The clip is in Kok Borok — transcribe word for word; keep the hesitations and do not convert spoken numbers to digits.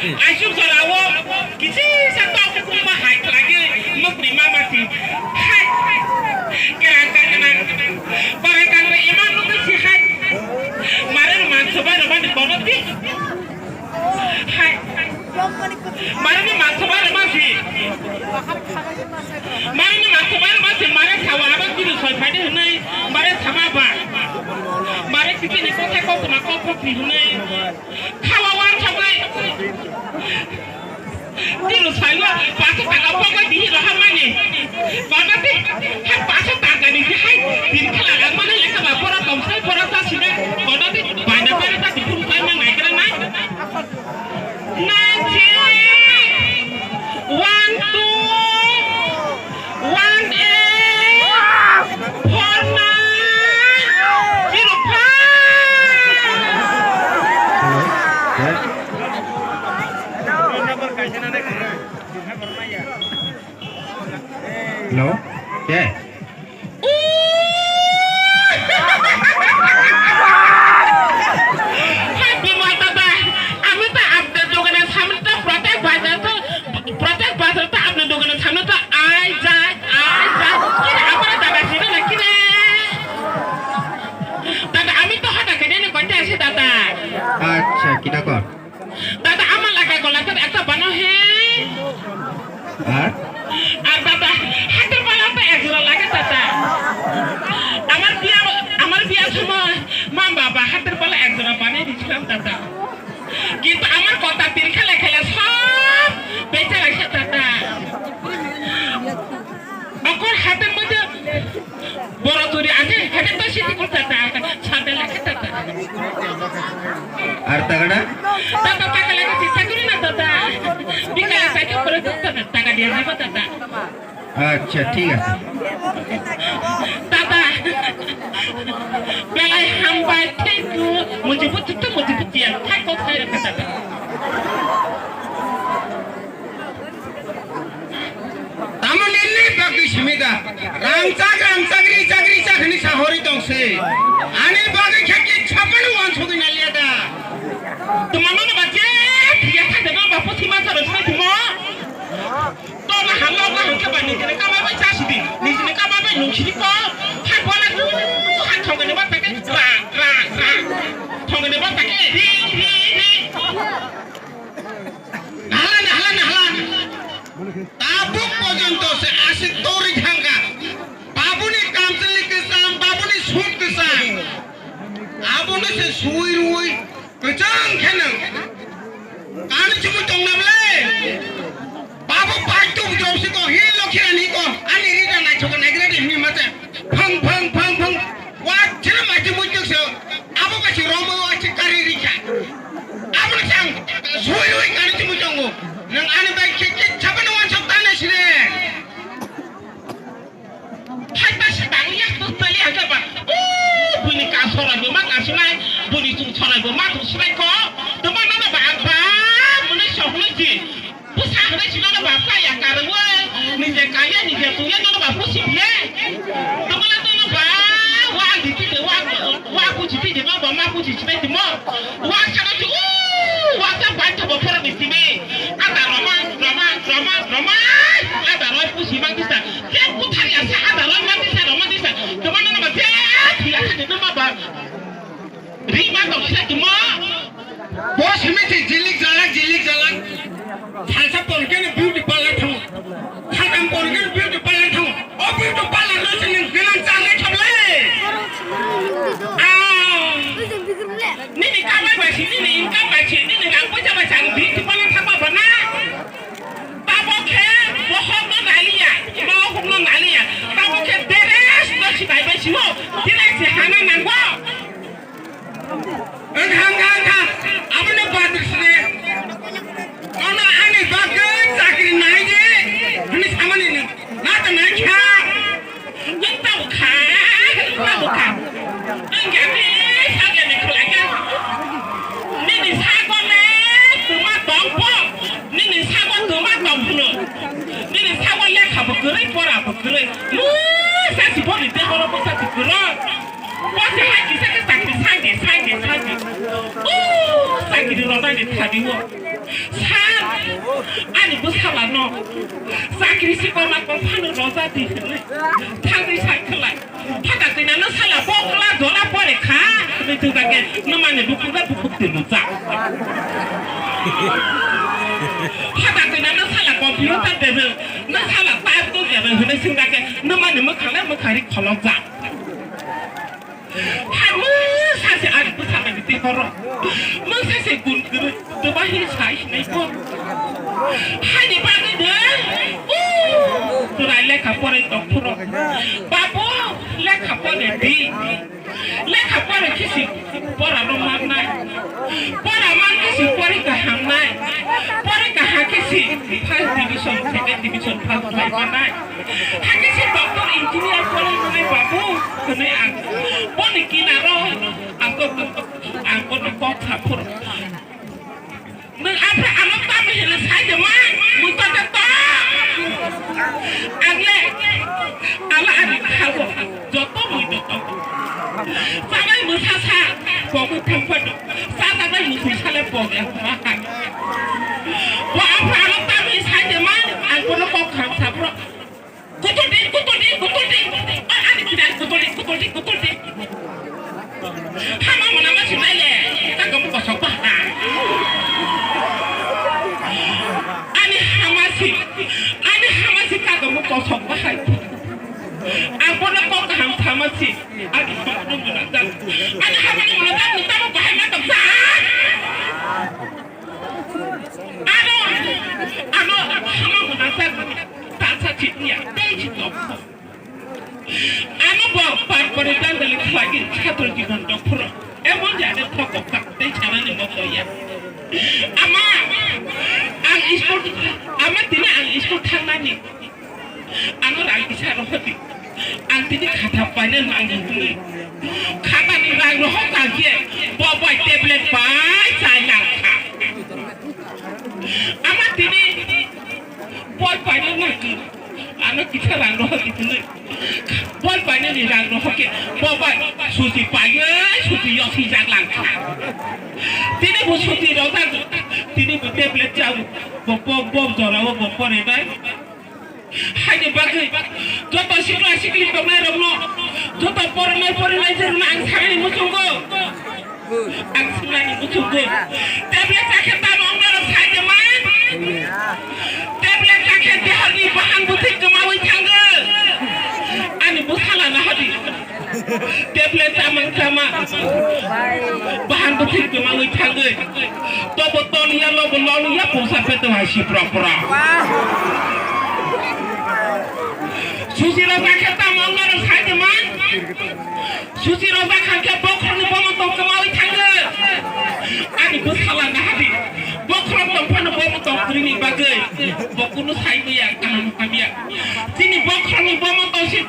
Aisuk jorao kisisa tok kuma hai khlaiwi mukni mama si hai. Kerang kangna. Barang kangna imang nukwi si hai. Mare mansubai rwmani bono di. Hai. Mare ni mansubai rwma si. Mare ni mansubai rwma si. Mare sawa abo kiru soi phaidi hwnwi. Mare sama ba. Mare kiti ni kotha kokma kokma si hwnwi. Khawa wansogwi. Tino sayo, paso taka pogwi dihi roha mani. Kono ti, hai paso taka ni si hai, tin khala lang mani lekha ba pora tomsai pora ta sina. Kono ti, bana bana ta dipun pai ma nai kra nai. Nai si. One, two. One eight four nine zero five. Hello? Yeah. Hai Bima dada, ami ta apni dogana samne ta protek bazar to, protek bazar ta apni dogana samne ta ai jai, ai jai. Kire amar dada sino na kire? Dada, ami to hada kene ne konta ase dada. Acha, kita kor. Dada, ama laga gola kar ekta bano he. Ar? Ar dada, hatir pala ta ek jora lage dada. Amar biya, amar biya somoy ma baba hatir pala ek jora banai dichilam dada. Kintu amar kota tin khele khele sob becha laisa dada. Okor hatir moddhe Boro turi ase, hete to siti kul tata, sate lage tata. Ar tagada? Tata taka lage sita kuri na tata. Bikala saite pore tata, taka dia nai tata. Acha, thik ase. Tata. Belai hambai, thank you. Muji buti to muji buti ya, thai ko thai raka tata. Tamo nini bagwi simi da? Rangchak, rangchak, richak, richak hwnwi sahori tong se. Ani bagwi khe kisa phano uansugwi naliya da? Tuma nono ba je thiya kha de ma ba puthi ma saro sai tumo. To na halo na hangke ba nijini kamai bai chasidi. Nijini kamai bai nungsidi ko. Hai bola ku hai thongani ba peke ra ra ra. Thongani ba peke ri ri ri. Nahla, nahla, nahla. Tabuk porjonto se aswk torwi thangkha. Babuni kamchwlwi kwcham, babuni sut kwcham. Abono se sui rwi kwchang khe nwng kani chumui tongna bwle? Babu paitub jobsi ko, hi lokhirani ko, ani rida naithok naigra de hwnwi mate. Phang, phang, phang, phang. Wa chila maji mujung se. Abo ba si romo wa si kari rikha. Abo na sang. Sui rui kari si mujung. Nang ani bai kit kit chapa na wan sok tane sine. Hai ta si bang ya to tali ha ba. O buni ka sorai bo ma ka sinai. Buni chung sorai bo ma tu sinai ko. To ma na ba ba. Mune sok ni si. Bwsa hwnwi si nono ba chaya karwi, nije kaiya, nije tungya nono ba pusi phiya. Tongmala nono ba wa diti de wa, wa pusi phi de nono ba ma pusi sinai timo. Wa sana si, u, wa sa bai to bo phoro ni simi. Ada roma, roma, roma, roma. Ada roi pusi ma disa. Je kuthar ya sa ada roi ma disa, roma disa. Tongmala nono ba je phiya sa de nono ba. Rima dok sa timo. Bo simi se jilik jalak, jilik jalak. Salsa porikhe no beauty parlor thango. Saltam porikhe no beauty parlor thango. O beauty parlor no se nwng gwnang chanai khablai. Ah. Nini kamai bai si, nini income bai si, nini rang poisa bai si, ang beauty parlor thangma bo na. Tabo khe bohok no naliya, bohok no naliya. Tabo khe dress no si bai bai si o, dress si hana nango. Wngkha, wngkha, wngkha. Abono bathri sini. Nono ani bagwi chakri nai di. Hwnwi samani no. Na ta nai kha. Wng ta bukha, wng ta bukha. Wng ya ni, sa ya ni khulai kha. Nini sago le tuma tong po. Nini sago tuma tong phunu. Nini sago lekha bo kwrwi, pora bo kwrwi. Mu sa si boni de boro bo sa si kwrwi. Bo se hai kisa khe chakri sange, sange, sange. O chakri rwmani thabi o. Sir, ani bwsala no chakri si koma kok phano roja di hwnwi thangwi sai khlai. Phatar twi nano sala bokla jora pore kha hwnwi thung kha khe nwmani bukhuk ba bukhuk twi lujak. Phatar twi nano sala computer de rw, no sala type to de rw hwnwi thung kha khe nwmani mwkhang le mwkhang ri kholokjak. Hai mwsa se ani bwsala ni twi horo. Mwsa se gun kwrwi, twma hi sai hinai bo. Haini bagwi no, o, chwrai lekha pore tong phuru. Babu, lekha pore di. Lekha pore khe si pora no mannai. Pora man khe si pori kaham nai. Pori kaham khe si first division, second division pass khai manai. Hakhe se doctor engineer polai manai babu, hwnwi ang boni kinaro ang kok, ang bono kok saphuru. Nwng aphra ano tamni hwnwi sai de ma, mui to de to. Ang le, ano ani khago, joto mui to to. Chabai mwsa sa, pogwi thang phano. Chajaknai mwswi sale pogwi ang ma hai. Bo aphra ano tamni sai de ma, ang bono kok kham saphuru. Kutul di, kutul di, kutul di. A, ani kidal kutul di, kutul di, kutul di. Hama mona ma sinai le, ta kamu kosok ba ha. Ani hama si, ani hama si ta kamu kosok ba hai. Ang bono kok kaham sama si, ani hama no mona dan. Ani hama no mona dan, ni tamu bahai ma toksa. Ano, ano, hama mona dan, tansa chitya, tei chitya. Ano bo par pore dandali khlai chhatro jibon dophro. Emon jani thokok tak tei chanani mokto ya. Ama, ang school, ama tini ang school thangnani. Ano rang kisa rohodi. Ang tini khata paina nangi hwnwi. Khatani rang rohok kangkhe bo bai tablet bai chai nangkha. Ama tini boi paina nangi. Ano kisa rang rohodi hwnwi. Boi painani rang rohok khe bo bai suti paiwi suti yosi jak langkha. Tini bo suti rojak, tini bo tablet chau, bo bo bo jorao bo pore bai. Haini bagwi joto sikla sikli tongnai rokno, joto porinai porinai se rwna ang sanani muchungo. Ang sanani muchungo. Tablet chakhe tamo wngnarok sai de man. Tablet chakhe dehorni bahan bwthwi kwmawi thango. Ani bwsala nahadi. Tablet chamang chama. Bahan bwthwi kwmawi thangwi. Tobo ton ya lobo lol ya pusa peto hai si pro pro. Susi rok khe tamo wngnarok sai de man. Susi rok khe bokhorni bomo tong kwmawi thango. Ani bwsala nahadi. Bokhorok tong phano bomo tong kwrwini bagwi. Bo kunu sai ya kaham hamya. Chini bokhorni bomo tong si